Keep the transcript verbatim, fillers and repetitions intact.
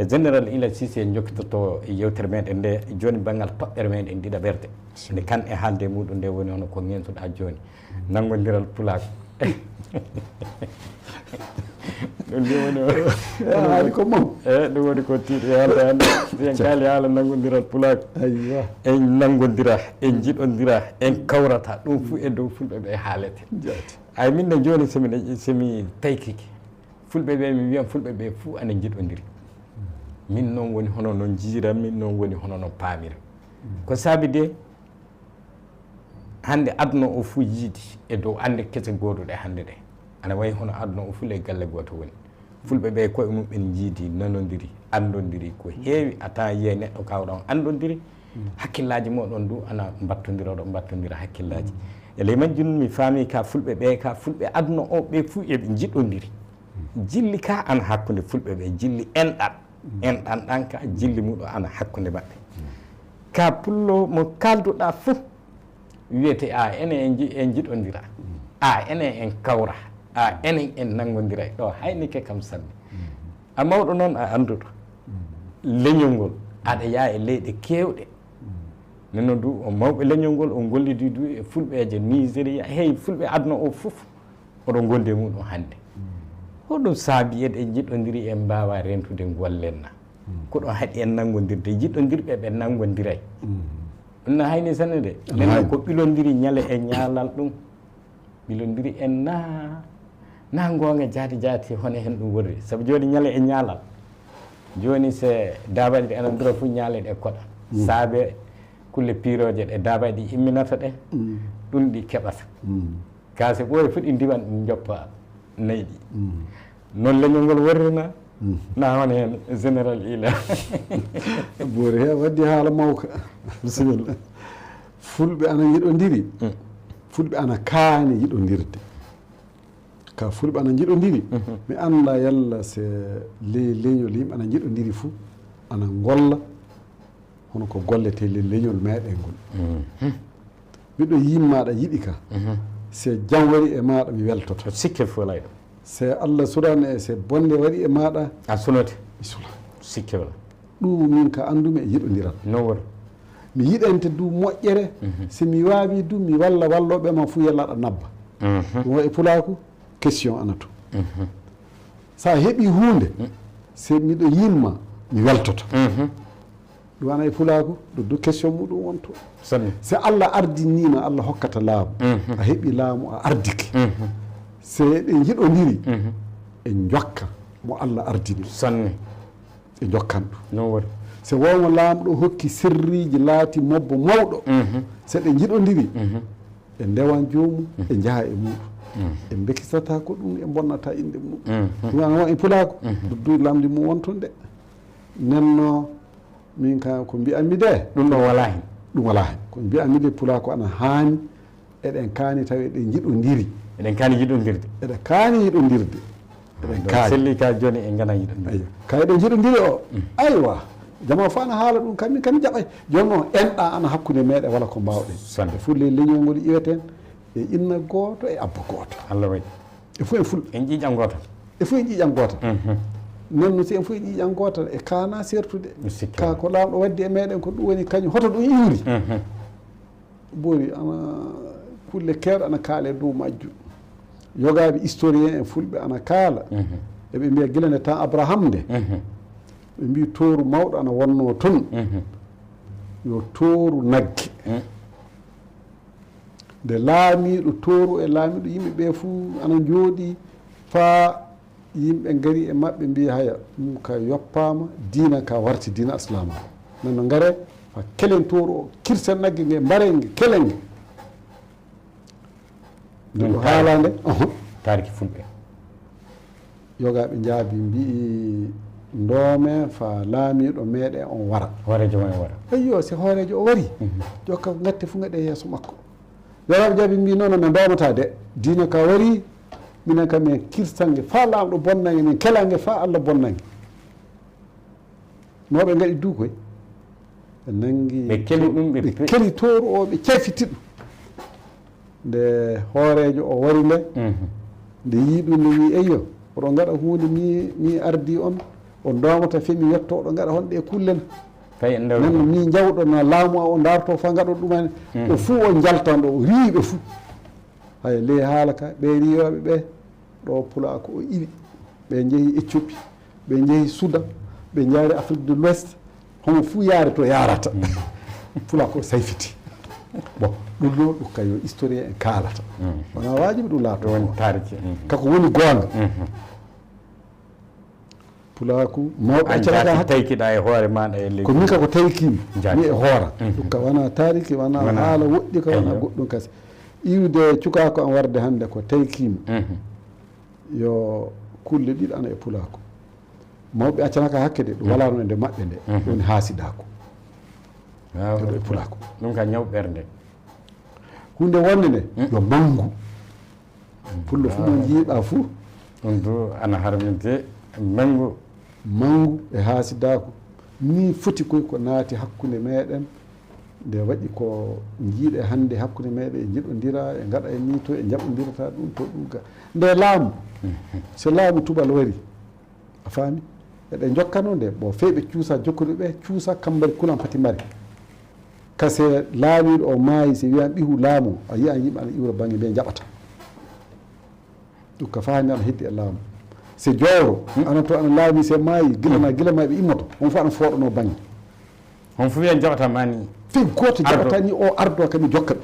E Général Ila Cissé en jokkitoto e yewtere meɗen nde, jooni banngal toɓɓere meɗen ɗiɗaɓerde. Nde kan e haalde muɗum nde woni hono ko ŋentuɗaa jooni. Nanngondiral pulaar. Ɗum nde woni o. Haali ko mum. E, ɗum woni ko tiiɗi haalde hannde. En kaali haala nanngondiral pulaar. Aywa. En nanngondira, en njiɗondira, en kawrata. Ɗum fuu e dow fulɓe ɓe haalete. Jaati. Ay, min ne jooni, so mi, so mi taykike, fulɓe ɓe, mi wiyan fulɓe ɓe fuu ana njiɗondiri. Min noon woni hono no njiiran, min noon woni hono no paamiran. Ko saabi de, hannde aduna o fuu yiidi e dow annde kese gooduɗe hannde ɗe. Ana wayi hono aduna o fuu ley galle gooto woni. Fulɓe ɓe koye mum ɓen njiidi, nanondiri, anndondiri. Ko heewi a tawan yiye neɗɗo kawɗon anndondiri, hakkillaaji mooɗon du ana mbattondira, ɗo mbattondira hakkillaaji. E ley majjum mi faami ka fulɓe ɓe, ka fulɓe aduna o ɓe fuu eɓe njiɗondiri. Jilli ka ana hakkunde fulɓe ɓe, jilli enɗan. Enɗan ɗan ka jilli muɗum ana hakkunde maɓɓe. Ka pullo mo kalduɗaa fuu, wiyete, a, enen en nji-, en njiɗondira. A, enen en kawra. A, enen en nanngondira. Ɗo haynike kam sanne. A mawɗo noon, a annduɗo leñol ngol. Aɗa yaa e leyɗe keewɗe. Nden noon du, o mawɓe leñol ngol, o gollidi du e fulɓeeje Nigeria, hey, fulɓe aduna o fof, oɗo gondi e muɗum hannde. Hoɗum saabi eɗen njiɗondiri, en mbaawa rentude ngollen na? Ko ɗum haɗi en nanngondirde, njiɗondirɓe ɓe nanngondiray. Ɗum na hayni sanne de. Nden noon ko ɓilondiri ñale e ñaalal ɗum. Ɓilondiri en naa, naa goonga jaati jaati, hono hen ɗum woni. Sabu jooni ñale e ñaalal. Jooni se daabaɗi ɗi ana ndura fof ñaale ɗe koɗa. Saabe kulle piirooje ɗe daabaɗi ɗi imminata ɗe, ɗum ɗi keɓata. Ka se ɓooyi fof ɗi ndiwan, ɗi njoppa nayi ɗi. Noon leñol ngol worri na, na hono heen général Ila. Boori he waddi haala mawka. Bisimilla. Fulɓe ana njiɗondiri. Fulɓe ana kaani yiɗondirde. Ka fulɓe ana njiɗondiri. Mi annda yalla se ley leñol yimɓe ana njiɗondiri fuu, ana ngolla hono ko gollete ley leñol meɗen ngol. Miɗo yimma aɗa yiɗi ka. Se jam wari e maɗa, mi weltoto. Sikke fof lay ɗo. Se Allah surani e se bonde wari e maɗa, a sunote. Mi sula. Sikke wala. Ɗum min ka anndumi e yiɗondiral. No wori. Mi yiɗante du moƴƴere, si mi waawi du, mi walla wallooɓe ma fuu yalla aɗa nabba. Ɗum waɗi pulaaku, question ana to. So a heɓi huunde, se miɗo yimma, mi weltoto. Ɗum ana e pulaaku, ɗum du question muɗum wonto. Sanne. Se Allah ardinii ma, Allah hokkata laamu. A heɓi laamu, a ardike. Se eɗen njiɗondiri, en jokka mo Allah ardini. Sanne. E jokkan ɗum. No woni. Se wonno laamɗo hokki sirriiji, laati mobbo mawɗo. Se ɗe njiɗondiri, e ndewan joomum, e njaha e muɗum. En mbekisata ko ɗum, en bonnata innde muɗum. Ɗum ana e pulaaku, du lamndi mum won toon de. Nenno, min ka ko mbi'anmi de. Ɗum ɗo wala hen. Ɗum wala hen. Ko mbi'anmi de, pulaaku ana haani. Eɗen kaani tawi eɗen njiɗondiri. Eɗen kaani yiɗondirde. Eɗen kaani yiɗondirde. Eɗen kaani. Selli ka jooni en ngana yiɗondiri. Eyyo. Ka eɗen njiɗondiri o. Aywa. Jama fof ana haala ɗum, kam min kam mi jaɓay. Jooni noon, enɗa ana hakkunde meɗen, wala ko mbawɗen. Sanne. E fulle leñol ngol iweten, e inna gooto, e abba gooto. Allah waɗi. E fof en fulɓe. En ƴiiƴan gootal. E fof en ƴiiƴan gootal. Nden no si en fof en ƴiiƴan gootal, e kaana sertude. Mi sikki. Ka ko laamɗo waddi e meɗen, ko ɗum woni kañum, hoto ɗum iwri. Boori ana kulle keewɗe ana kaale dow majjum. Yogaaɓe historien en fulɓe ana kaala. Eɓe mbiya gila nde temps Abraham nde. Ɓe mbi tooru mawɗo ana wonno toon. Yo tooru nagge. Nde laamiiɗo tooru e laamiiɗo yimɓe ɓe fuu ana njooɗi faa yimɓe ngari e maɓɓe, mbi, "Haya, ɗum ka yoppaama, diina ka warti diina Islaama. Nan no ngare, fa kelen tooru o, kirsen nagge nge, mbaren nge, kelen nge." Nde ɗum ɗo taariki, haalande, oho. Taariki fulɓe. Yogaaɓe njaabi, mbi'i, "Ndoome fa laamiiɗo meɗen on wara." Hooreejo ma en wara. Eyyo, si hooreejo o wari, jokka ko ngatte fuu ngaɗe yeeso makko. Yogaaɓe njaabi, mbi'i, "Non, non, min ndoomata de. Diina ka wari, minen kam min kirsan nge faa laamɗo bonna nge, min kela nge faa Allah bonna nge." No ɓe ngaɗi du koy. Ɓe nangi, ɓe keli ɗum, ɓe ɓe pe- keli tooru o, ɓe cafiti ɗum. Nde hooreejo o wari nde, nde yii ɗum, nde wii, "Eyyo, oɗon ngaɗa huunde, mi, mi ardi on, O doomata femi yetto oɗo ngaɗa honɗe e kullen. Tawi en ndewɗo. Nen mi jawɗo na laamu o darto fa ngaɗo ɗumani. O fuu o jaltanɗo o riiɓe fuu. Hay ley haala ka ɓe riyooɓe ɓe ɗo pulaaku o iwi. Ɓe njehi Ethiopie, ɓe njehi Soudan, ɓe njaari Afrique de l'Ouest. Homo fuu yaari to yaarata. Pulaaku o sayfiti. Bon, ɗum ɗo ɗum kayo historien en kaalata. Wona waajibi ɗum laato. Woni taariki. Kako woni goonga. Pulaaku mawɓe accata ka hakke. Taykiɗa e hoore maɗa e leydi. Ko min ka ko taykim mi e hoora. Ɗum ka wona taariki, wona haala woɗɗi ka, wona goɗɗum kasi. Iwde cukako an warde hannde ko taykim. Yo kulle ɗiɗi ana e pulaaku. Mawɓe accana ka hakke de, ɗum wala no e nde maɓɓe nde. Woni haasidaaku. Koɗo e pulaaku. Ɗum ka ñaw ɓernde. Hunde wonde nde yo manngu. Pullo fuu mo njiiɗa fuu. Ɗum du ana harminde manngu. Manngu e haasidaaku. Nii foti koy ko naati hakkunde meɗen. Nde waɗi ko njiiɗe hannde hakkunde meɗen e njiɗondira, e ngaɗa e nii to, e njaɓondirata ɗum to ɗum ga. Nde laamu, so laamu tubal wari, a faami? Eɗe jokkano nde, bon, feyɓe cuusa jokkude ɓe, cuusa kambari kulan pati mari. Kase laamiiɗo o maayi, si wiyan ɓihu laamu, a yiyan yimɓe ana iwra bannge mbiya jaɓata. Ɗum ka faami ana heddi e laamu. Se jowro, ana to ana laami, se maayi, gila na gila maayi ɓe immoto, on fof ana fooɗano bannge. On fof wiyan jaɓata mani. Fii gooto jaɓata ni o ardo kami jokka ɓe.